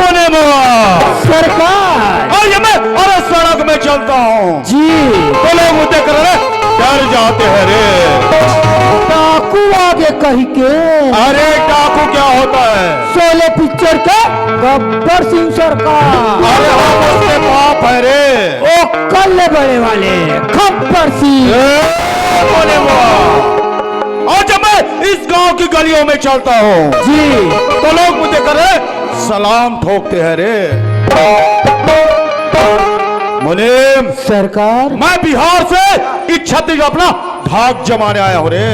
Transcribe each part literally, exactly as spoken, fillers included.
अरे मुनीम! सरकार। अरे मैं, अरे सड़क में चलता हूँ। जी। तो लोग मुझे कर रहे, डर जाते हैं रे। डाकू आगे कही के। अरे डाकू क्या होता है? शोले पिक्चर के गब्बर सिंह सरकार। अरे हम उसके बाप है रे। ओ कल्ले बड़े वाले गब्बर सिंह। ए, बोले वो। और जब मैं इस गांव की गलियों में चलता हूँ, जी। तो लोग मुझे करे सलाम ठोकते हैं रे। मुनीम, सरकार। मैं बिहार से इस छत्तीस अपना धाक जमाने आया हूँ रे।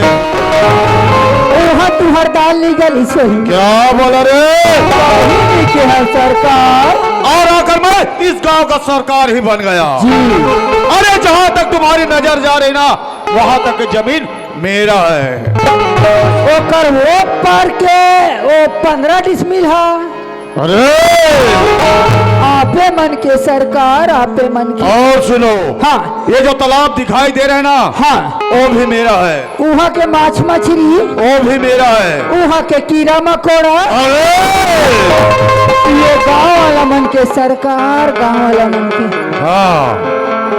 ओहा तुहर दाल निकल सही। क्या बोला रे? नहीं के है सरकार। और आकर मैं इस गांव का सरकार ही बन गया। जी। अरे जहां तक तुम्हारी नजर जा रही ना, वहां तक की जमीन मेरा है। ओकर वो पार के वो पंद्रह डिसमिल हा। अरे! आपे मन के सरकार, आपे मन के। और सुनो, हाँ। ये जो तालाब दिखाई दे रहे हैं ना, हाँ। वो भी मेरा है। उहाँ के माछ मछरी, वो भी मेरा है। उहाँ के कीड़ा मकोड़ा, अरे! ये गांव वाला मन के सरकार, गांव वाला मन के। हाँ,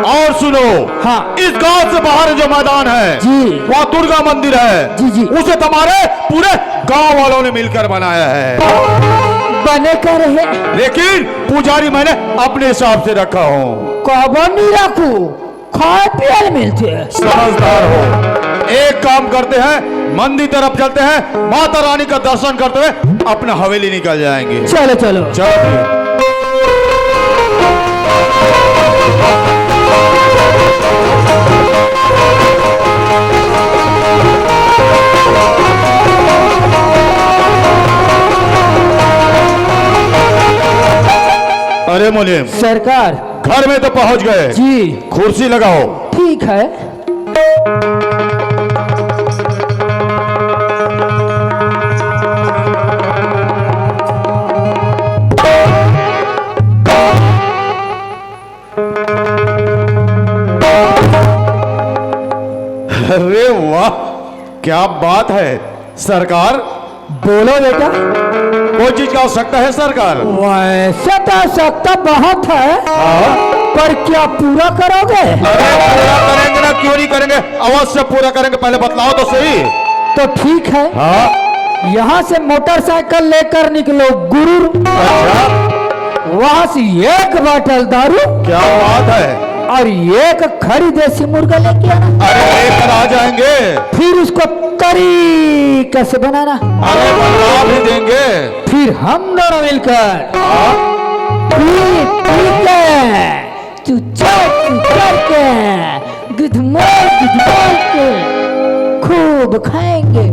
और सुनो, हाँ। इस गांव से बाहर जो मैदान है, जी। वहाँ दुर्गा मंदिर है, जी, जी। उसे तुम्हारे पूरे गांव वालों ने मिलकर बनाया है। बने कर है। लेकिन पुजारी मैंने अपने हिसाब से रखा हूँ। कबो नहीं रखू, खाए पियल मिलते। समझदार हो, एक काम करते हैं, मंदिर तरफ चलते हैं, माता रानी का दर्शन करते हुए अपना हवेली निकल जाएंगे। चलो, चलो। चलो फिर। अरे मुनीम, सरकार। घर में तो पहुंच गए। जी। कुर्सी लगाओ। ठीक है। अरे वाह, क्या बात है। सरकार, बोलो बेटा। कोई चीज का आवश्यकता है सरकार? वैसे तो आवश्यकता बहुत है, हाँ। पर क्या पूरा करोगे? अरे पूरा करेंगे ना, क्यों नहीं करेंगे, अवश्य पूरा करेंगे। पहले बतलाओ तो सही। तो ठीक है, हाँ। यहाँ से मोटरसाइकिल लेकर निकलो गुरुर। अच्छा। वहाँ से एक बाटल दारू, क्या बात है। और एक खड़ी देसी मुर्गा लेके आना। अरे लेकर आ जाएंगे। फिर उसको तरीके से बनाना। अरे बना भी देंगे। फिर हम दोनों मिलकर हाँ। पी पी के, चुचर चुचर के, गुदमर गुदमर के खूब खाएंगे।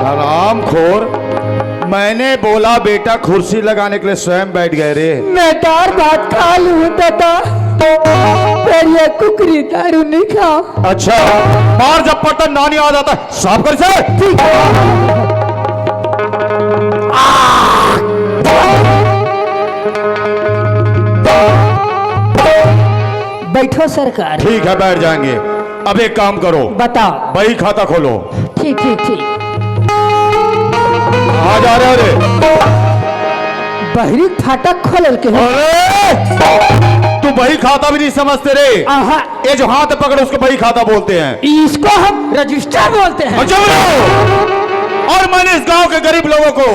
हरामखोर, मैंने बोला बेटा कुर्सी लगाने के लिए स्वयं बैठ गए रे। मैं दार भात खा लूं दादा, पर ये कुकरी दारू नहीं खाओ। अच्छा, मार जब पटन नानी आ जाता है, साफ कर से। ठीक है। बैठो सरकार। ठीक है, बैठ जाएंगे। अब एक काम करो, बताओ। बही खाता खोलो। ठीक, ठीक, ठीक। आ जा रहे, अरे। बहरी फाटक खोल के हो। अरे! तू बही खाता भी नहीं समझते रे। आहा। ये जो हाथ पकड़ो, उसको बही खाता बोलते हैं। इसको हम रजिस्टर बोलते हैं। अच्छा, बोलो। और मैंने इस गांव के गरीब लोगों को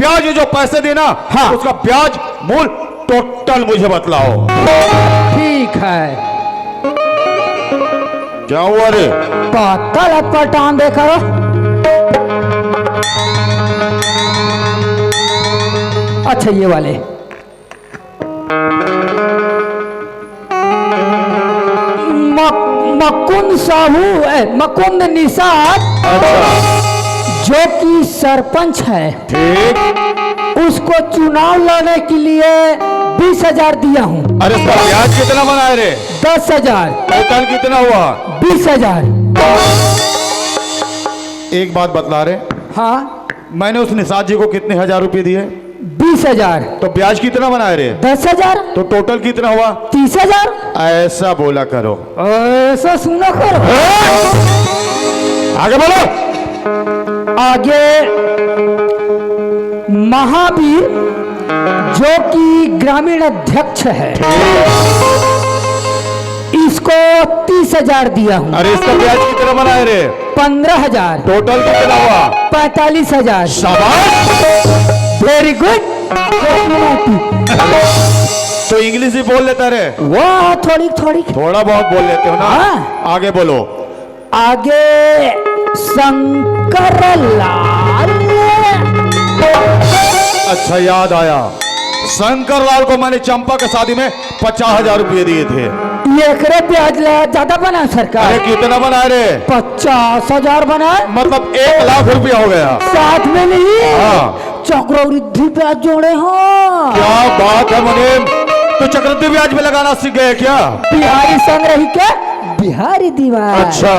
ब्याज, ये जो पैसे देना, हाँ। उसका ब्याज मूल टोटल मुझे बतलाओ। ठीक है। क्या हुआ रे? पातल पटान देखा। अच्छा, ये वाले। मक-, मकुंद साहू, ए, मकुंद निषाद, अच्छा। जो कि सरपंच है, ठीक। उसको चुनाव लड़ने के लिए बीस हजार दिया हूँ। अरे, इसका ब्याज कितना बनाए रे? दस हजार। टोटल कितना हुआ? बीस हजार। एक बात बतला रहे। हाँ। मैंने उस निषाद जी को कितने हजार रुपए दिए? तीस हजार। तो ब्याज कितना बनाए रे? दस हजार। तो टोटल कितना हुआ? तीस हजार। ऐसा बोला करो। ऐसा सुना करो। आगे बोलो। आगे महावीर, जो कि ग्रामीण अध्यक्ष है, इसको तीस हजार दिया हूँ। अरे, इसका ब्याज कितना बनाए रे? पन्द्रह हजार। टोटल कितना हुआ? पैंतालीस हजार। शाबाश। वेरी गुड। तो इंग्लिश भी बोल लेता रे? वो थोड़ी थोड़ी। थोड़ा बहुत बोल लेते हो ना। हाँ। आगे बोलो। आगे शंकर लाल। अच्छा, याद आया, शंकर लाल को मैंने चंपा के शादी में पचास हजार रुपये दिए थे। ये करे ब्याज ला ज्यादा बना सरकार। अरे, कितना बना रे? पचास हजार बना। मतलब एक लाख रुपया हो गया। साथ में नहीं, हाँ। चक्रवृद्धि ब्याज जोड़े हो। क्या बात है मुनीम, तू चक्रवृद्धि ब्याज में लगाना सीख गए क्या? बिहारी संग रही के बिहारी दिमाग। अच्छा,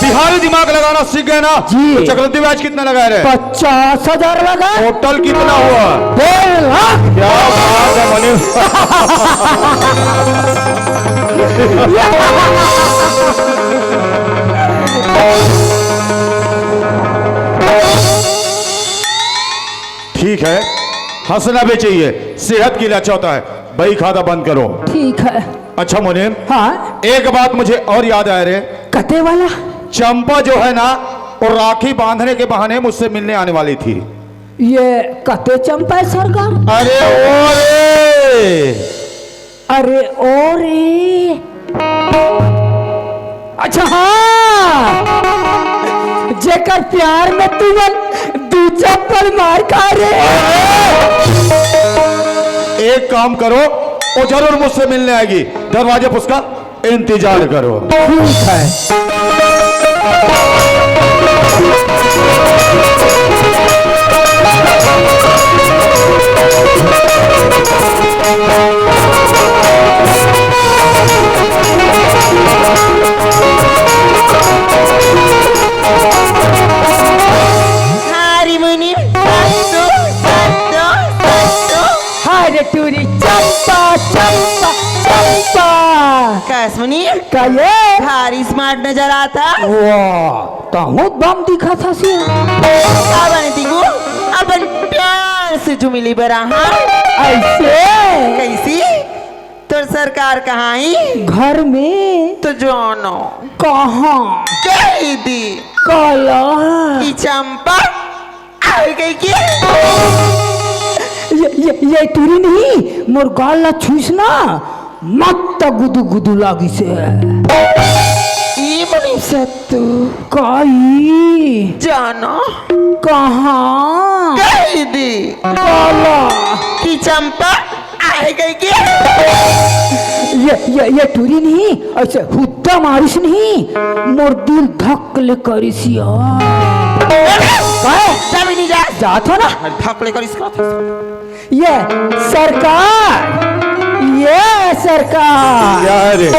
बिहारी दिमाग लगाना सीख गए ना? जी। तो चक्रवृद्धि ब्याज कितना लगाए रहे? पचास हजार लगा। टोटल कितना हुआ? डेढ़ लाख। क्या बात है मुनीम। ठीक है, हंसना भी चाहिए, सेहत के लिए अच्छा होता है। बई खादा बंद करो। ठीक है। अच्छा मुनीम, हाँ। एक बात मुझे और याद आया रे। कते वाला? चंपा जो है ना, वो राखी बांधने के बहाने मुझसे मिलने आने वाली थी। ये कते चंपा है सरकार? अरे ओ रे। अरे ओ रे। अच्छा हाँ, जेकर प्यार में तुमन दू चप्पल मार खा रे। एक काम करो, वो जरूर मुझसे मिलने आएगी, दरवाजे पर उसका इंतजार करो। ठीक है। हारी मुनि सत्तू, सत्तू, सत्तू। हाय रे टूरी चंपा, चंपा, चंपा। कस मुनि? का ये? भारी स्मार्ट नजर आता। वाह, तहूँ बम दिखा था सिया। का बने दिगू? अपन प्यार से जुमिली बरा, हाँ? ऐसे? कैसी? तोर सरकार कहाँ ही? घर में। तो जानो। कहाँ? कह दी। काला। कि चंपा आ गई के? ये, ये, ये टूरी नहीं, मोर गाल ला छुइस ना, मत गुदु गुदु लागिस हे। ई मुनि सत्तू। काई? जानो। कहाँ? कह दी। काला। कि चंपा आए गई के? ये, ये, ये टूरी नहीं, ऐसे हुद्दा मारिस नहीं, मोर दिल धक ले करिस यार। काय? जा भी नहीं जा। जात हो ना? धक ले करिस का? ये सरकार, ये सरकार। क्या रे?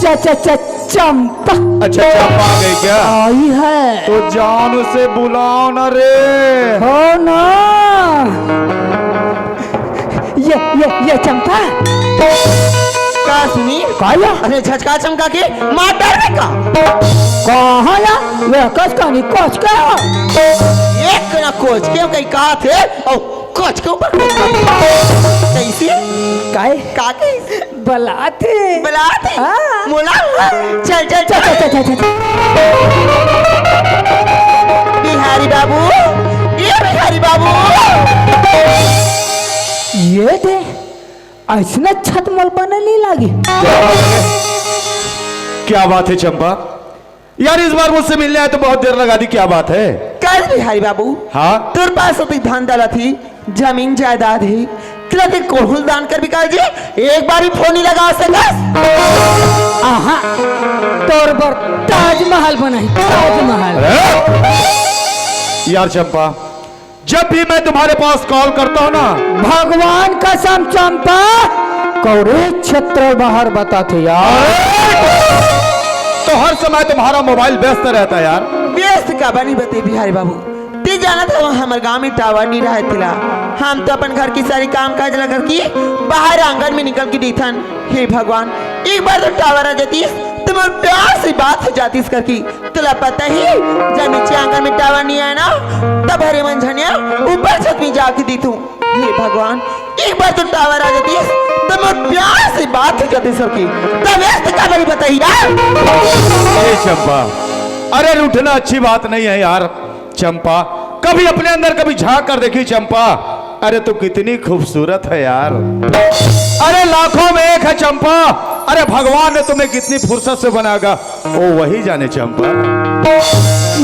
च-, च-, च-, चंपा। अच्छा, चंपा आ गई क्या? आई है। तो जान उसे बुलाओ ना रे। हो ना। ये, ये, ये चंपा। का सुनी? का या? अरे झटका चमका के मार डाल रे का? कहाँ या? ये कस का नहीं, कस का? एक ना कोच के कहीं कहा थे और कोच के ऊपर कोच का। कैसे? काय? का कैसे? बलाते। बलाते? हाँ। मोला? चल, चल, चल, चल, चल, चल, चल। बिहारी बाबू, ये बिहारी बाबू। ये दे, ऐसना छत मोल बने नहीं लागे। क्या बात है चंपा? यार, इस बार मुझसे मिलने आए तो बहुत देर लगा दी, क्या बात है? कस बिहारी बाबू। हाँ? तोर पास अतिक धन दौलत ही, जमीन जायदाद ही, तेला ते कोढ़ुल दान कर बिकाल जी, एक बार भी फोन नहीं लगा सकस। आहा, तोर बर ताजमहल बनाई, ताजमहल। अरे? यार चंपा, जब भी मैं तुम्हारे पास कॉल करता हूँ ना, भगवान कसम चंपा, कौरे क्षेत्र बाहर बताते यार। तो हर समय तुम्हारा मोबाइल व्यस्त रहता है यार। व्यस्त का बनी बते बिहारी बाबू, ये जानत हव, हमर गांव में टावर नहीं रहे तेला। हम तो अपन घर की सारी काम काज ला करके बाहर आंगन में निकल के देथन। हे भगवान, एक बार तो टावर आ जातीस तो मोर प्यार से बात हो जातीस करके। तोला पता ही, जब नीचे आंगन में टावर नहीं आए ना, तब हरे मन झनिया ऊपर छत में जाके देथूं। हे भगवान, एक बार तो टावर आ जातीस तो मोर प्यार से बात हो जातीस करके। तब ऐसे का बड़ी बताई यार। ए चंपा, अरे रूठना अच्छी बात नहीं है यार। चंपा, कभी अपने अंदर कभी झांक कर देखी चंपा। अरे तू कितनी खूबसूरत है यार। अरे लाखों में एक है चंपा। अरे भगवान ने तुम्हें कितनी फुर्सत से बनाएगा, वो वही जाने चंपा।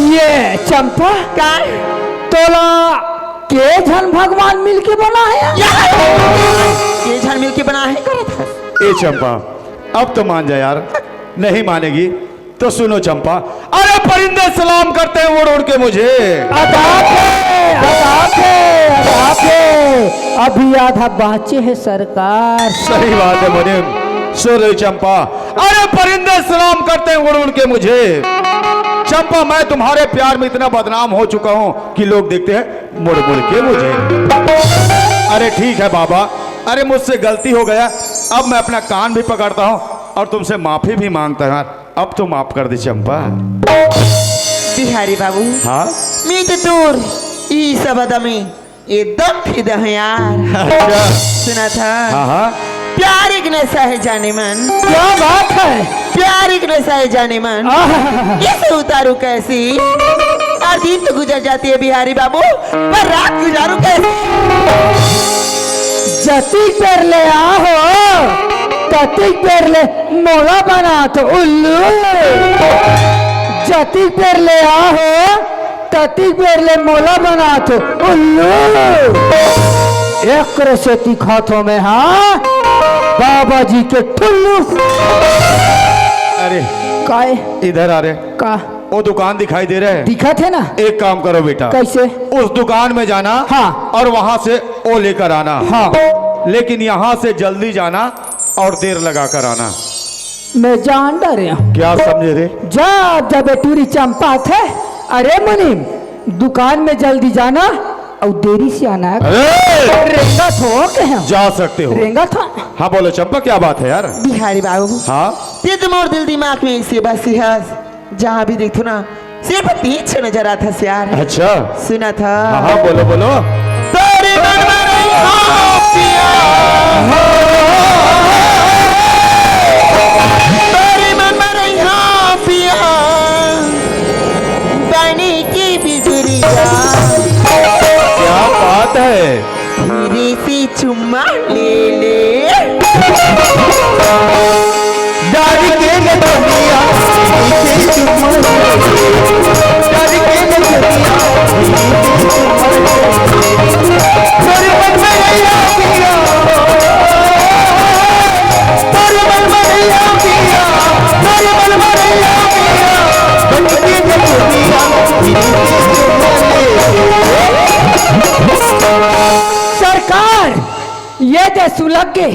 ये चंपा, का? तोला के झन भगवान मिलके बना है? ये झन मिलके बना है करत है। ए चंपा, अब तो मान जा यार। नहीं मानेगी तो सुनो चंपा। अरे परिंदे सलाम करते हैं उड़ उड़ के मुझे। अदाब है, अदाब है, अदाब है। अभी आधा बांचे है सरकार। सही बात है मुनीम। सुन रही चंपा, अरे परिंदे सलाम करते हैं उड़ उड़ के मुझे। चंपा, मैं तुम्हारे प्यार में इतना बदनाम हो चुका हूँ कि लोग देखते हैं मुड़ मुड़ के मुझे। अरे ठीक है बाबा, अरे मुझसे गलती हो गया, अब मैं अपना कान भी पकड़ता हूँ और तुमसे माफी भी मांगता हूँ। अब तो माफ कर दे चंपा। बिहारी बाबू, हाँ? मैं तो तोर ई सब अदा में एकदम फिदा हूँ यार। अच्छा। सुना था? हाँ हाँ। प्यार एक नशा है जाने मन। क्या बात है? प्यार एक नशा है जाने मन। आह। इसे उतारूं कैसे? और दिन तो गुजर जाती है बिहारी बाबू, पर रात गुजारूं कैसे? जतिक बेर ले आहो, ततिक बेर ले मोला बनात हो उल्लू। जतिक बेर ले आहो, ततिक बेर ले मोला बनात हो उल्लू। एक सेती खाथो में, हाँ, बाबा जी के ठुल्लू। अरे काय? इधर आ रे। का? वो दुकान दिखाई दे रहा है। दिखत है ना? एक काम करो बेटा। कैसे? उस दुकान में जाना हाँ। और वहां से वो लेकर आना। हाँ। लेकिन यहाँ से जल्दी जाना और देर लगा कर आना। मैं जान डरे हूँ। क्या समझे रे? जब जब टूरी चंपा थे, अरे मुनीम, दुकान में जल्दी जाना और देरी से आना। अरे! रेंगा थो के हम। जा सकते हो। रेंगा थो। हाँ बोलो चंपा, क्या बात है यार? बिहारी बाबू, हाँ। ते तो मोर दिल दिमाग में इसे बसी हस, जहाँ भी देखो ना सिर्फ तीन छे नजर आता है यार। अच्छा। सुना था? हाँ हाँ बोलो बोलो। तोरी मन में रही हाँ पिया। तोरी मन में रही हाँ पिया। बनी की बिजुरिया। क्या बात है? धीरे से चुम्मा ले ले। डाल के न दुनिया, डाल के न दुनिया, तोरे मन में रहिया पिया, तोरे मन में रहिया पिया, तोरे मन में रहिया पिया, डाल के न दुनिया। सरकार, ये दे सुलग के।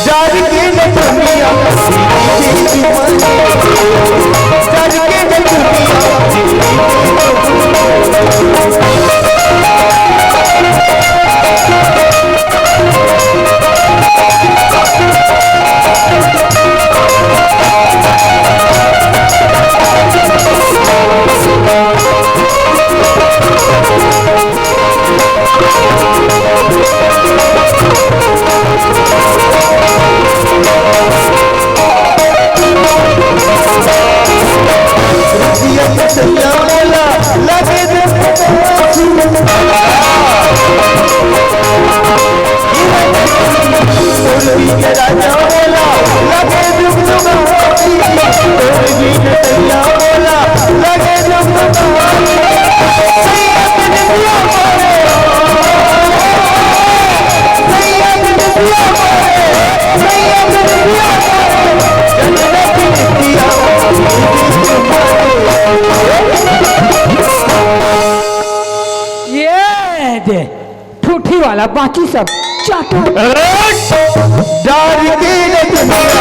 डाल के न दुनिया, डाल के न दुनिया। ये दे ठूठी वाला, बाकी सब चाटो। डाल के न दुनिया।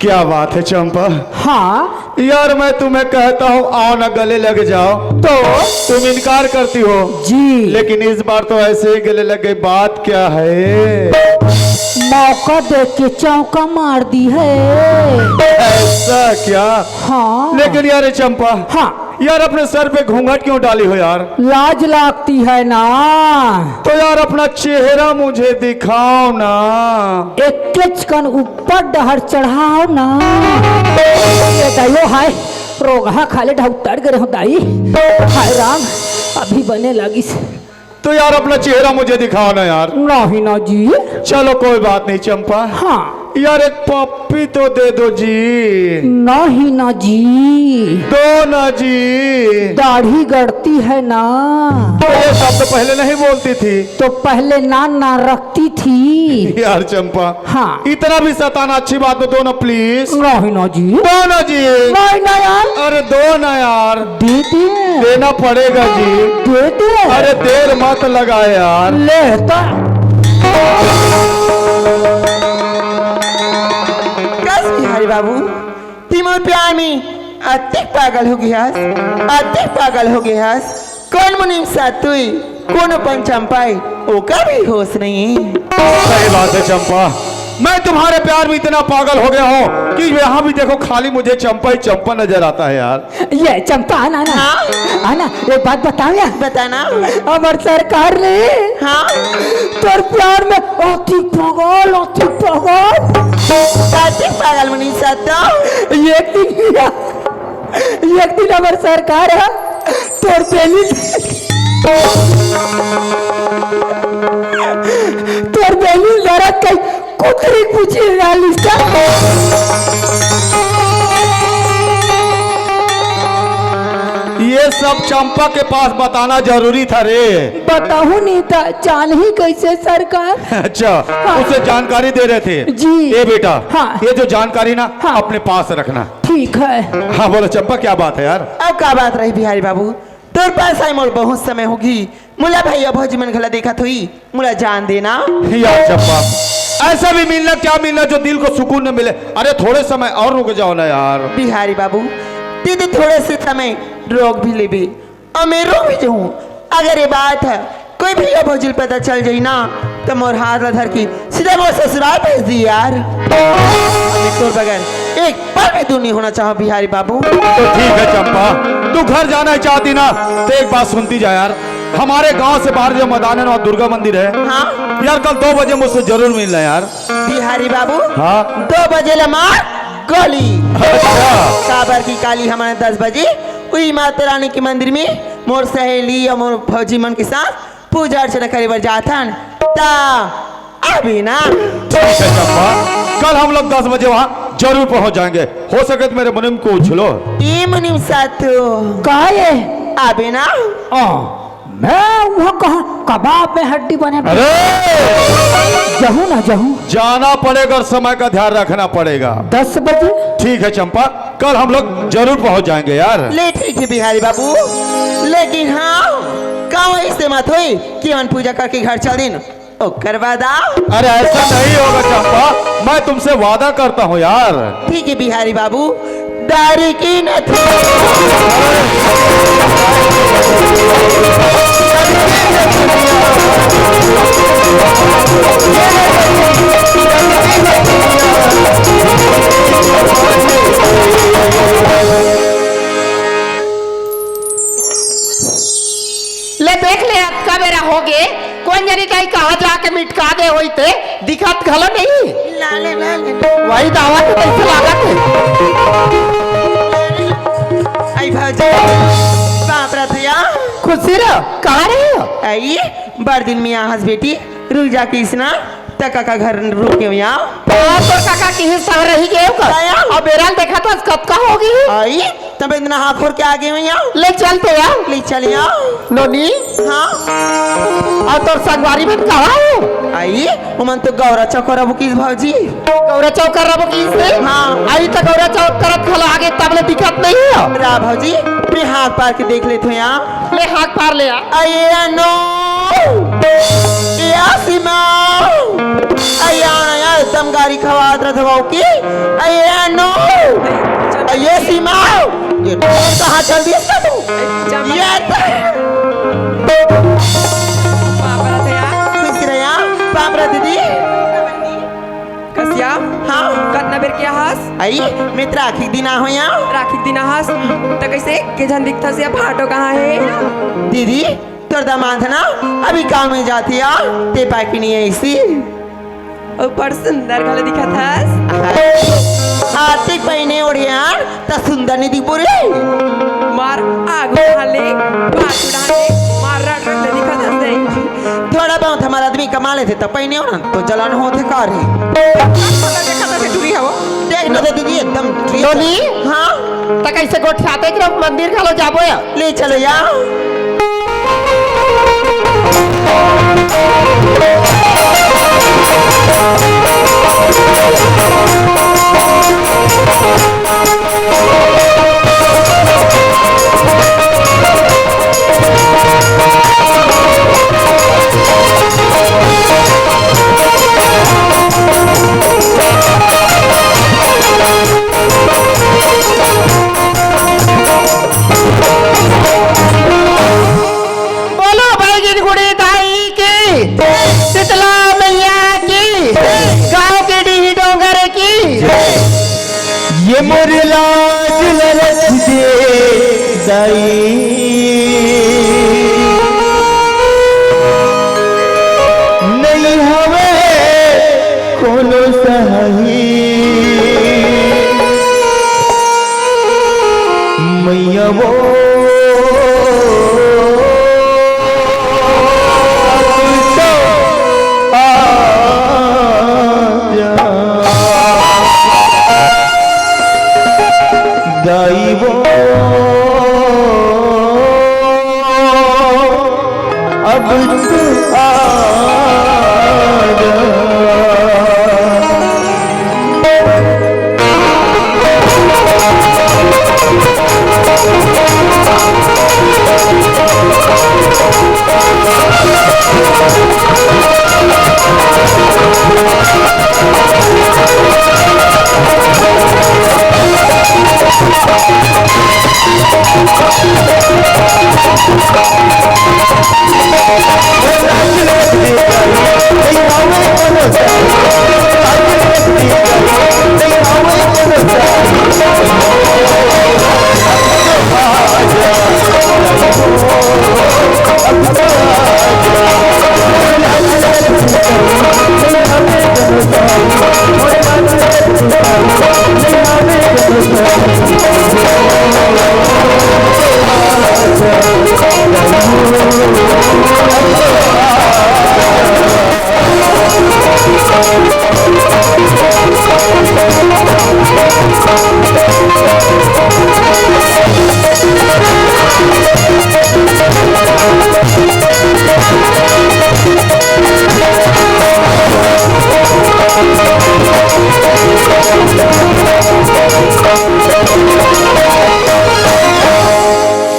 क्या बात है चंपा। हाँ। यार, मैं तुम्हें कहता हूँ, आओ ना, गले लग जाओ, तो तुम इनकार करती हो। जी। लेकिन इस बार तो ऐसे ही गले लग गए, बात क्या है? मौका देख के चौका मार दी है। ऐसा क्या? हाँ। लेकिन यार चंपा, हाँ। यार, अपने सर पे घूंघट क्यों डाली हो यार? लाज लागती है ना। तो यार, अपना चेहरा मुझे दिखाओ ना। एक कन ऊपर डहर चढ़ाओ ना। ये दयो हाय, रोगहा खा ले ढा उतर गे रहो दाई। हाय राम, अभी बने लागिस। तो यार, अपना चेहरा मुझे दिखाओ ना यार। नहीं ना जी। चलो, कोई बात नहीं चंपा। हाँ। यार, एक पप्पी तो दे दो जी। नहीं ना जी। दो ना जी। दाढ़ी गड़ती है ना। तो ये सब तो पहले नहीं बोलती थी। तो पहले ना ना रखती थी। यार चंपा, हाँ। इतना भी सताना अच्छी बात में, दो ना प्लीज। नहीं ना जी। दो ना जी। नहीं ना यार। अरे दो ना यार। दे दे। देना पड़ेगा जी। दे दे। अरे देर मत लगा यार। ले तो। कस बिहारी बाबू, ती मोर प्यार में अतिक पागल हो गया हस, अतिक पागल हो गया हस। कौन मुनीम सातुई, कौन पंचम पाई, ओका भी होश नहीं। सही बात है चंपा, मैं तुम्हारे प्यार में इतना पागल हो गया हूँ कि यहाँ भी देखो खाली मुझे चंपा ही चंपा नजर आता है यार। ये चंपा, आना ना। हाँ? आना, एक बात बताओ यार। बताना। अमर सरकार ने हाँ? तोर प्यार में अति पागल, अति पागल। अति पागल मुनीम सातुई। एक दिन एक दिन हमर सरकार ह तोर बेनी, तोर बेनी जरत कई कुतरी कुची डालिस का। ये सब चंपा के पास बताना जरूरी था रे। बताहूँ नहीं था, जान ही कैसे सरकार। अच्छा, हाँ। उसे जानकारी दे रहे थे। जी। ए बेटा, हाँ। ये जो जानकारी ना हाँ। अपने पास रखना। ठीक है। हाँ, बोलो चंपा, क्या बात है यार? अब का बात रही बिहारी बाबू, तोर पास आए मोर बहुत समय होगी, मोला भैया भौजी मन घला देखत होई, मोला जान देना। यार चंपा, ऐसा भी मिलना क्या मिलना जो दिल को सुकून न मिले। अरे थोड़े समय और रुक जाओ ना यार। बिहारी बाबू, दीदी थोड़े से समय रोक भी लेबे, और मैं रोक भी जाऊँ। अगर ये बात है कोई भैया भौजी ल पता चल जाई ना, तो मोर हाथ ला धर के सीधा मोर ससुराल भेज दी यार। मैं तोर बगैर एक पल भी दूर नहीं होना चाहूँ बिहारी बाबू। तो ठीक है चंपा, तू घर जाना चाहती ना, तो एक बात सुनती जा यार। हमारे गांव से बाहर जो मैदान है ना, वहाँ दुर्गा मंदिर है। हाँ। यार कल दो बजे मुझसे जरूर मिलना यार। बिहारी बाबू। हाँ। दो बजे ला मार गोली। अच्छा। काबर की काली हमारे दस बजे उही माता रानी के मंदिर में मोर सहेली और मोर भौजी मन के साथ पूजा अर्चना करे बर जाथन, ता अभी ना। ठीक है चंपा, कल हम लोग दस बजे वहाँ जरूर पहुँच जाएंगे। हो सके तो मेरे मुनीम को उछलो। ए मुनीम सातु। का ये? अभी ना। आ, मैं वहाँ कहाँ कबाब में हड्डी बने? अरे! जहूँ ना जहूँ। जाना पड़ेगा और समय का ध्यान रखना पड़ेगा। दस बजे? ठीक है चंपा, कल हम लोग जरूर पहुँच जाएंगे यार। ले ठीक है बिहारी बाबू, लेकिन हाँ, का वही से मत होई कि हमन पूजा करके घर चल दिन, ओकर बाद आओ। अरे ऐसा नहीं होगा चंपा, मैं तुमसे वादा करता हूँ यार। ठीक है बिहारी बाबू, दारी की न थी। ले देख ले, अतका बेरा होगे, कोन जनी ताई कहाँ जाके मिटका दे होई ते, दिखत घलो नहीं। ला ले, ला ले। वही दावा तो कैसे लागत है। आई भौजी, बाप रे भैया। खुशी रहो, कहाँ रहे हो? आई, बड़ दिन में आहस बेटी, रुक जा किसना, त काका घर रुक के यहाँ। हाँ, तोर काका किहिस तब रही गए ओकर। आया। अब बेरा ल देखत हस कतका हो गई। आई, तब इतना हाथ खोर के आ गए यहाँ। ले चल तो यार। ले चल यहाँ। नोनी। हाँ। अउ तोर संगवारी मन कहाँ हे? आई, ओमन तो गौरा चौक करबो किस भौजी। गौरा चौक करबो किस हे? हाँ। आई त गौरा चौक करत घलो आगे तब ले दिखत नहीं हे। रा भौजी, मैं हाथ पार के देख लेत हूँ यहाँ। ले हाथ पार ले आ। अये अनो। ए आ सीमा। अये आना यार, एकदम गारी खवात रह थवाओ की। अये अनो। अये सीमा। ये कहाँ चल दिया इसका तू? ये बाप रे यार। खुश रह यार, बाप रे दीदी। कसिया? हाँ। कतना बेर के आहस? आई, मैं त राखी के दिन आ हो यहाँ। राखी के दिन आहस? त कैसे के झन दिखथस या भाटो कहाँ हे? दीदी, तोर दामाद ना अभी काम में जाती यार, ते पाकी नहीं है इसी। ऊपर सुंदर घलो दिखत हस। आरती पहिने ओढ़ियान त सुंदर नहीं दिखबो रे। मार आगू ढाले, पाछू ढाले, मार रट रट ले दिखत हस रे। थोड़ा बहुत हमर आदमी कमा लेथे त पहिने ओढ़न तो जलन होथे का रे। देख न तो दीदी एकदम ठीक हे। नोनी? हाँ? त कैसे गोठियाते कि मंदिर घलो जाबो या? ले चलो यार। बोलो बैगिन गुड़ी दाई की, शीतला मैया की, गाँव के डीह डोंगर की। ये मोर लाज ललच दे दाई, नहीं हवे कोनो सहाई। मैया वो अब तो आ जा। दाई वो अब तू आ जा।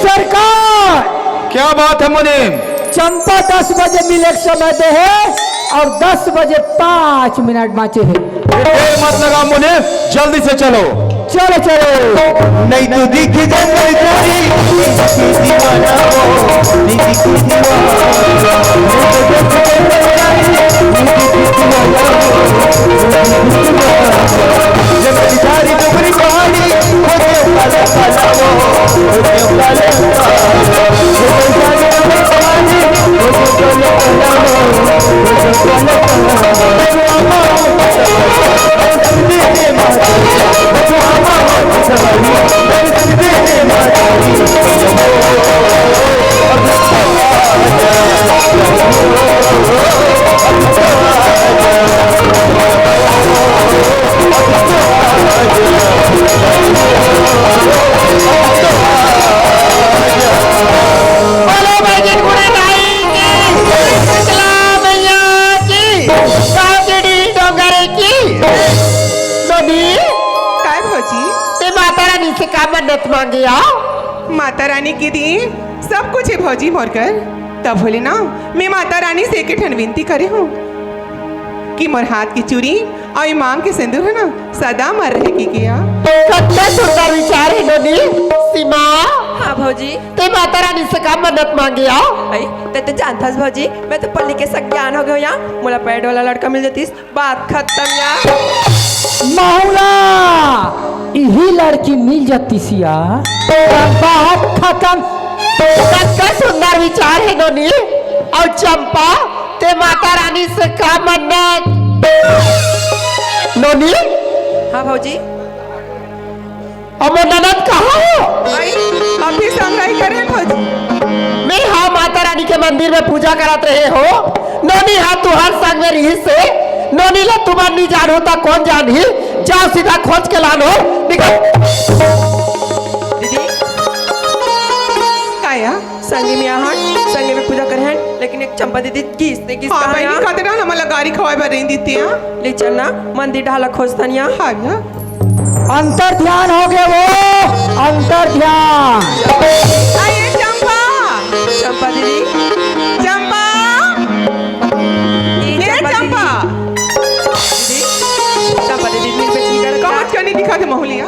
सरकार! क्या बात है मुनीम? चंपा दस बजे मिले के समय दे हे अउ दस बजे पाँच मिनट बाँचे हे। देर मत लगा मुनीम, जल्दी से चलो। चलो, चलो। नहीं तो दिख जंगल जाई, दिख दीवाना हो, नहीं दिख दीवाना। नहीं तो दिख जंगल जाई, नहीं दिख दीवाना हो, नहीं दिख दीवाना। जब सारी डोकरी पहाड़ी, हो गए काला काला हो, हो गए काला काला। जब सारी डोकरी पहाड़ी, हो गए काला काला हो, हो गए काला काला। नोनी, काय भौजी? ते माता रानी से का मन्नत मांगे हव? माता रानी के दिए सब कुछ हे भौजी मोर कर। तब होले ना, मैं माता रानी से एक ठन विनती करे हूँ कि मोर हाथ के चूड़ी अउ मांग के सिंदूर हे ना, सदा अमर रहे के किया। कतना सुंदर विचार हे नोनी। सीमा, हाँ भौजी। ते माता रानी से का मन्नत मांगे हव? अई, ते तो जानथस भौजी, मैं तो पढ़ लिख के सज्ञान हो गयो या। मोला पैड वाला लड़का मिल जतिस, बात खत्म या। माहुला, इही लड़की मिल जतिस या, बात खत्म। कतका सुंदर विचार हे नोनी। अउ चंपा, ते माता रानी से का मन्नत? नोनी? हाँ भौजी। अउ मोर ननद कहाँ हे? भाई, अभी संग रही करे भौजी। मैं हा माता रानी के मंदिर में पूजा करत रहे हों। नोनी हा तुहर संग में रहिस हे। नोनी ला तुमन नी जानहू त कोन जानही? जाव सीधा खोज के लानव। निकल। दीदी। काया? संगे में आहन, संगे में पूजा करे हन, लेकिन एक चंपा दीदी किस ते किस हाँ, कहा बहिनी, या? कतना न मोला गारी खवाए बर रेंग देती, हाँ? ले चल ना, मंदिर डहर ला खोजथन या। हाँ, या। अंतर ध्यान हो गए वो, अंतर ध्यान। अरे चंपा, चंपा दीदी। चंपा। ए ए चंपा चंपा। दीदी। दीदी, चंपा दीदी, मिल बेटी कर कहाँ चली दिखा थे महुलिया?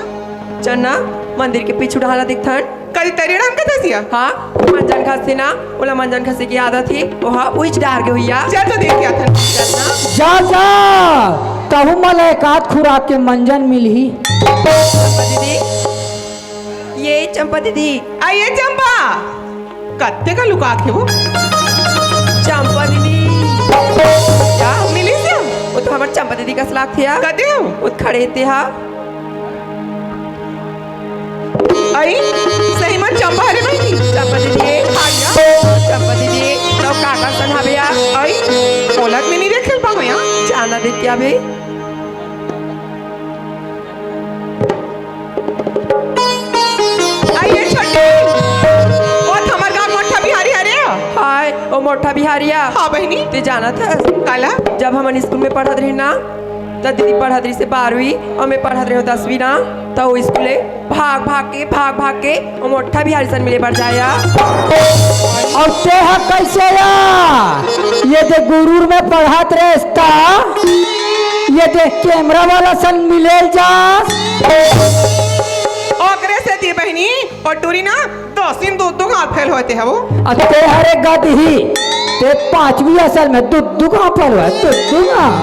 चल ना, मंदिर के पीछू डहर ला देखथन। कल तरी राम कथा सिया? हाँ, मंजन घसे ना, ओला मंजन घसे के आदत हे, ओहा उइच डार के हुइया। चल तो देख के आथन। चल ना। जा, जा, कहूँ मला एक आध खुराक के मंजन मिलही। चंपा दीदी, ये चंपा दीदी। आ, ये चंपा। कत्ते का लुका के वो? चंपा दीदी। क्या? मिली से? वो तो हमर चंपा दीदी कस लागथे हा। कते हो? वो खड़े ते हा। अई, सही म चंपा हरे बहिनी। चंपा दीदी, ए, हाँ, या। चंपा दीदी, ए, तो काका सन हवे या? अई, ओला त मैं नी देखे पाहूँ या। जाना देख के आबे। अई, ए छोटी, ओ त हमर गाँव मोट्ठा बिहारी हरे। हाय, ओ मोट्ठा बिहारी या। हाँ बहिनी। ते जानत हस? काला? जब हमन स्कूल में पढ़त रहिन ना, त दीदी पढ़त रहिस हे बारहवीं अउ मैं पढ़त रहेंव दसवीं ना, त ओ स्कूले भाग भाग के, भाग भाग के ओ मोट्ठा बिहारी सन मिले बर जाय या। अउ ते ह कइसे या? ये दे गुरूर में पढ़त रहेस त ये दे कैमरा वाला सन मिले ल जास। ओकरे सेती बहिनी, ओ टूरी ना दसवीं में दू दू घांव फेल होय ते हवो। अ ते हरे गदही, ते पांचवीं असल में दू दू घांव फेल होय, दू दू घांव।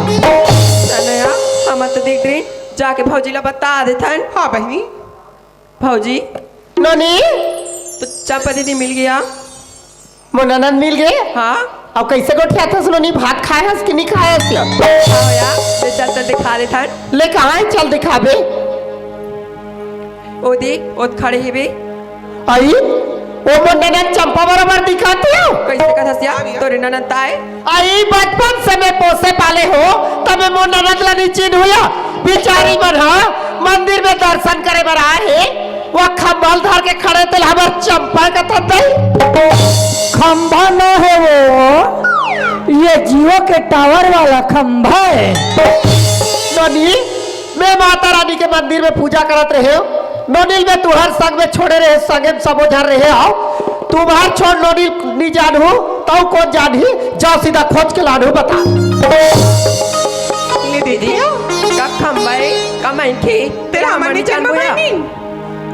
चल ना, हमन तो देख रही, जाके भौजी ला बता देथन। हाँ बहिनी। भौजी। नोनी। तो चंपा दीदी मिल गया। मोर ननद मिल गे। हाँ। अब कइसे गोठियाथस नोनी, भात खाय हस कि नी खाय हस या? हाँ या, ले चल तो दिखा देथन। ले कहाँ हे, चल दिखाबे। ओ दे, ओत खड़े हेबे। अई, ओ मोर ननद चंपा बरोबर दिखत हे। कइसे कथस या? तोरे ननद ताय? अई, बचपन से मैं पोसे पाले हों, त मैं मोर ननद ला नी चिन्हूँ या। बिचारी मन ह मंदिर में दर्शन करे बर आय हे, वो खंभा ल धर के खड़े तेला हमर चंपा कथत हे। खंभा न हे वो, ये Jio के tower वाला खंभा हे। नोनी, मैं माता रानी के मंदिर में पूजा करत रहेंव। नोनी ल मैं तुंहर संग में छोड़े रहेंव, संगे में सबो झन रहे हव। तुम्हर छोड़ नोनी ल नी जानहूँ, तउ कोन जानही? जाव सीधा खोज के लानहू बता। ले दीदी, का खंभा हे, का मनखे, तेला हमन नी जानबो या।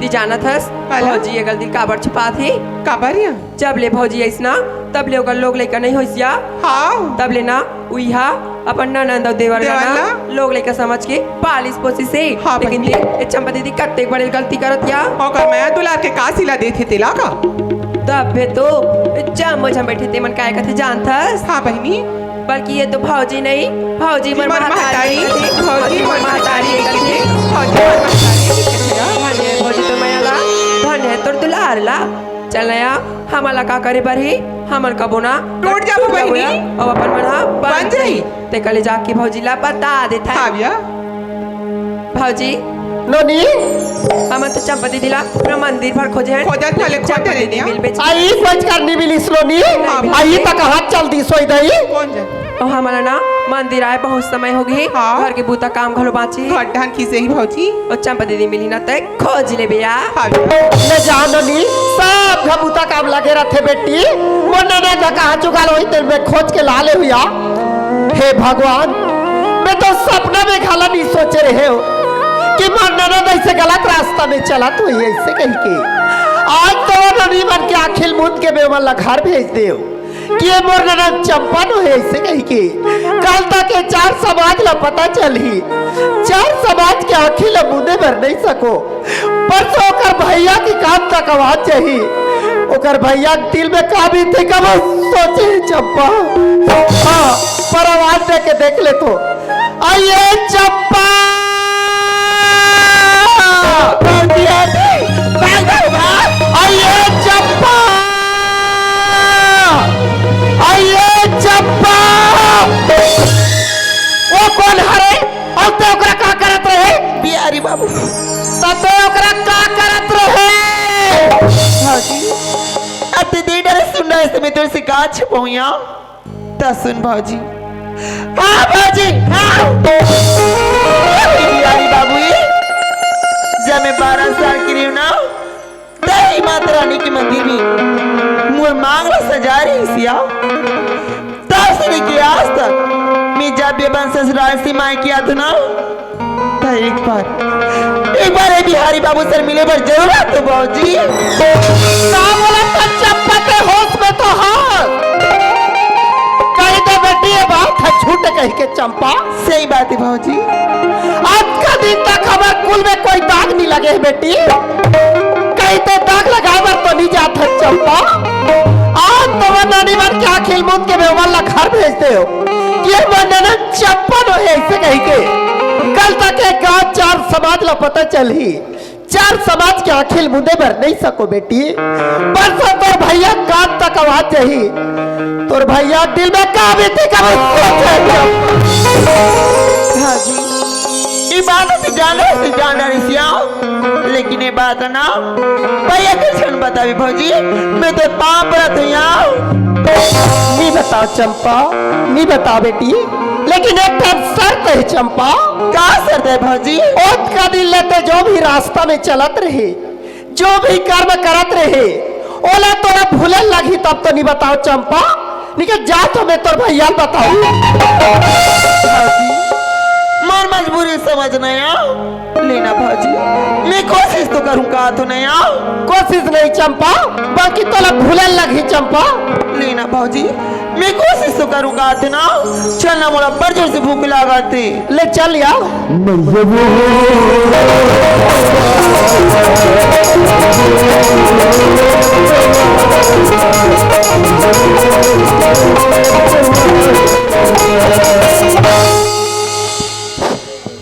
ती जानत हस, काला? भौजी ये गलती काबर छुपात हे? काबर या? जब ले भौजी आइस ना, तब ले ओकर लोग लइका नइ होइस या। हाँ। तब ले ना उही हा अपन ननद अउ देवर ला ना देवर ला? लोग लइका समझ के पालिस पोसिस हे। हाँ, लेकिन बहिनी। देख, ए चंपा दीदी कतेक बड़े गलती करत या। ओकर मया दुलार के का सिला देथे तेला का? तभे तो जम्मो झन बइठे तेमन काय कथे जानथस? हाँ बहिनी। बल्कि ये तो भौजी नहीं, भौजी मोर मोर महतारी महतारी, कथे। भौजी मोर महतारी कथे। भौजी मोर महतारी कथे। धन्य हे भौजी तोर मया ला, धन्य हे तोर दुलार ला। चल नया, हमन ला का करे बर हे? हमन कबो ना टूट जाबो बहिनी। अब अपन मन हा बन बन जाही। जाही। तेकर ले जाके भौजी ला बता देथन। हाँ भैया। भौजी। नोनी। हमन तो चंपा दीदी ला पूरा मंदिर भर खोजे हन। खोजत हले, लेकिन चंपा खोजत दीदी हले। मिलबे अई बच कर नी मिलिस नोनी। हाँ। अई त कहाँ चल दिस होही दई। कोन जाने? ओ हमला ना मंदिर आए बहुत समय हो गई। हाँ। घर के बूता काम घलो बाँची। घर धान खिसे ही भौजी। ओ चंपा दीदी मिली ना ते खोज ले भैया। हाँ। ले जा नोनी, सब घर बूता काम लगे रथे बेटी। मोर ननद ला कहाँ जुगाड़ होई तेल में खोज के ला ले भैया। हे भगवान, मैं तो सपना में घला नहीं सोचे रहे हो कि मोर ननद ऐसे गलत रास्ता में चलत होई ऐसे कही के। आज तो नोनी मन के आँखी ल मूंद के मैं ओमन ला घर भेज देव। कि ये मोर ननद चंपा नो हे, ऐसे कही के। कल तक ये चार समाज ला पता चलही, चार समाज के आँखी ला मूंदे बर नहीं सको, परसों ओकर भैया के कान तक आवाज जाही। ओकर भैया के दिल में का बीते, कब सोचे हे चंपा। हाँ, पर आवाज दे के देख ले तो। आइए चंपा। आइए चंपा। आइए चंपा। वो कौन हरे? अउ ते ओकरा का करत रहे? बिहारी बाबू। त ते ओकरा का करत रहे? भौजी, अब ते दे डरे सुन रहे से मैं तेरे से का छुपाऊं यहाँ? त सुन भौजी। हाँ भौजी, हाँ। बिहारी बाबू, जब मैं बारह साल की रही हूँ ना, तही माता रानी के मंदिर में मोर मांग ला सजा रही सिया। तब से लेके आज तक मैं जब भी अपन ससुराल से मायके आत हूँ ना, त एक बार, एक बार ये बिहारी बाबू सर मिले बर जरूर आत हूँ भौजी। का बोला त चंपा के होश में तो हाँ। कही दे बेटी ये बात है झूठ कही के चंपा। सही बात है भौजी। आज का दिन तक हमर कुल में कोई दाग नहीं लगे है बेटी। कहीं ते दाग लगाए बर तो नहीं जात है चंपा। आज तो वो नोनी मन के आँखी ल मूंद के मैं ओमन ला घर भेज देव। ये वो ननद चंपा नो हे ऐसे कही के। कल तक ये गांव चार समाज ला पता चलही। चार समाज के आँखी ल मूंदे बर नहीं सको बेटी। परसों तोर भैया कान तक आवाज जाही। तोर भैया दिल में का बीती कभी सोचे। हाँ जी, ये बात तो जान रहे से जान रही सिया, लेकिन ये बात ना भैया के क्षण बतावी भौजी, मैं तो पाँव परत हूँ यहाँ। नहीं बताओ चंपा, नहीं बताओ बेटी, लेकिन एक ठन शर्त है चंपा। का शर्त है भौजी? ओतका दिन ले ते जो भी रास्ता में चलत रहे, जो भी कर्म करत रहे, ओला तोला भूले लगही तब तो नहीं बताओ चंपा। निकल जा तो मैं तोर भैया ल बताऊं। भौजी, मोर मजबूरी समझ नहीं आओ। लेना भौजी, मैं कोशिश तो करूँ का तो नहीं आओ। कोशिश नहीं चंपा, बल्कि तोला भूले लगही चंपा। लेना भौजी, मैं कोशिश तो करूँ का तो ना। चल ना मोला बड़ जोर से भूख लागत हे। ले चल यार।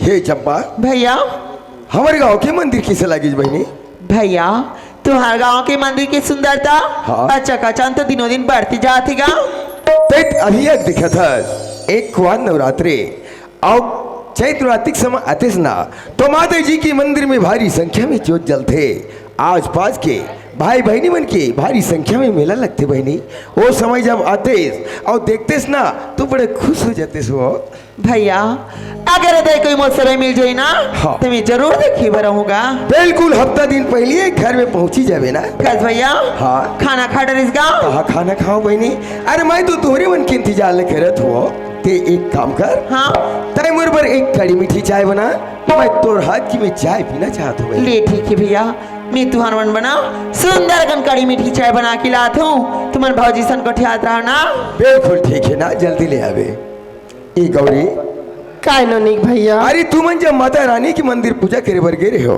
हे चंपा, भैया। हमर गांव के मंदिर कइसे लागिस बहिनी? भैया, तुंहर गांव के मंदिर के सुंदरता हाँ। अउ चकाचौंध तो दिनों दिन बढ़ते जात हे गा। तैं अभी एक दिखत हस, एक कुआर नवरात्रे अउ चैत नवरात्रि के समय आतेस ना, तो माता जी के मंदिर में भारी संख्या में जोत जलथे। आस पास के भाई बहिनी मन के भारी संख्या में मेला लगथे बहिनी। ओ समय जब आतेस अउ देखतेस ना, तो बड़े खुश हो जातेस हो। भैया, अगर अदे कोई मोर सरे मिल जाई ना, हाँ। तो मैं जरूर देखे बर रहूंगा। बिल्कुल, हफ्ता दिन पहले घर में पहुंची जाबे ना। कस भैया, हाँ। खाना खा डरिस गा? हाँ, खाना खाओ बहिनी। अरे, मैं तो तोहरे मन के इंतजार ले करत हूँ। ते एक काम कर, हाँ। तैं मोर बर एक कड़ी मीठी चाय बना, मैं तोर हाथ की मैं चाय पीना चाहत हूँ बहिनी। ले ठीक है भैया, मैं तुंहर मन बना सुंदर अकन कड़ी मीठी चाय बना के लात हूँ। तुमन भौजी सन गोठियात रहा ना। बिल्कुल ठीक है ना, जल्दी ले आबे। ए गौरी। काय नोनिक भैया? अरे तुमन जब माता रानी के मंदिर पूजा करे बर गे रहे हो,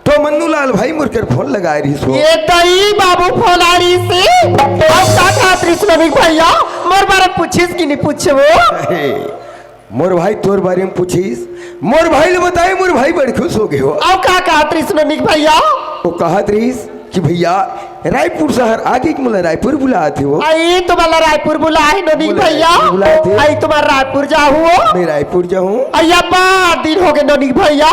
तो मन्नू लाल भाई मोर कर फोन लगाए रहिस हो। ए तई बाबू फोन आ रहिस हे। अब का कहत रहिस नोनिक भैया? मोर बारे पूछिस कि नहीं पूछे वो? अरे, मोर भाई तोर बारे में पूछिस, मोर भाई ले बताए, मोर भाई बड़ खुश हो गए हो। अब का कहत रहिस नोनिक भैया? वो कहत रहिस कि भैया, रायपुर शहर आगे कि मोला रायपुर बुलात हे वो। आई तुम्हारा रायपुर बुलाए नोनिक मोला भैया। रायपुर बुलात हे। आई तुम्हारा रायपुर जाहू हो। मैं रायपुर जाहूँ। आई अब्बड़ दिन हो गए नोनिक भैया।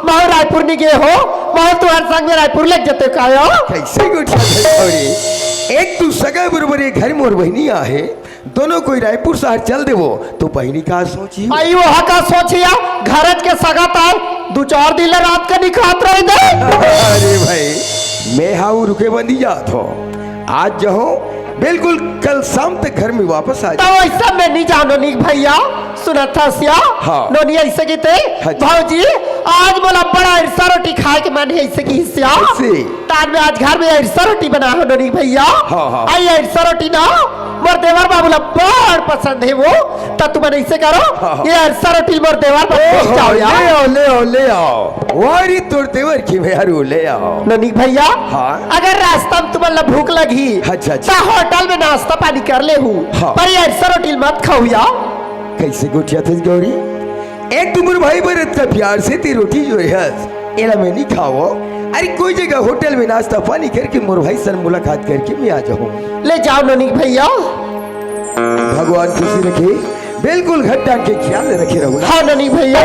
मैं रायपुर नहीं गए हो। मैं तुम्हारे संग में रायपुर लग जाते कायो। कैसे गोठिया थे छोरी? एक तू सगा बरोबर ये घर मोर बहिनी आहे। दोनों कोई रायपुर शहर चल देवो तो बहिनी का सोची? आई वो का सोचिया, घरज के सगा ताय दू चार दिन ले रात के नइ खात रहे दे। अरे भाई, मैं हाउ रुके बंदी जात हो। आज जो हो, बिल्कुल कल शाम तक घर में वापस आ तो जाओ। ऐसा मैं नइ जाओ नोनी भैया। सुनत हस या? हाँ। नोनी ऐसे किते, हाँ जी। भौजी, आज मोला बड़ा अरसा रोटी खाए के मन हे, ऐसे किहिस या। ऐसे? तान में आज घर में अरसा रोटी बना हो नोनी भैया। हाँ, हाँ। आई अरसा रोटी ना मोर देवर बाबू ला बड़ पसंद हे वो। त तुमन ऐसे करो, हाँ, हाँ। ये अरसा रोटी मोर देवर बाबू ओहो, जाओ या। ले आओ, ले आओ, ले आओ। वारी तोर देवर की मेहरू, ले आओ। नोनी भैया, हाँ। अगर रास्ता में तुमन ला भूख लगही, अच्छा, अच्छा। त होटल में नाश्ता पानी कर लेहू, हाँ। पर ये अरसा रोटी ल मत खाहू या। कैसे गोठियाथस गौरी? एक तो मोर भाई बर अतका प्यार से ते रोटी जोरे हस, एला मैं नइ खावो। अरे कोई जगह होटल में नाश्ता पानी करके मोर भाई सन मुलाकात करके मैं आ जाहूँ। ले जाओ नोनी भैया। भगवान खुशी रखे, बिल्कुल घर टांग के ख्याल रखे रहू ना। हाँ नोनी भैया।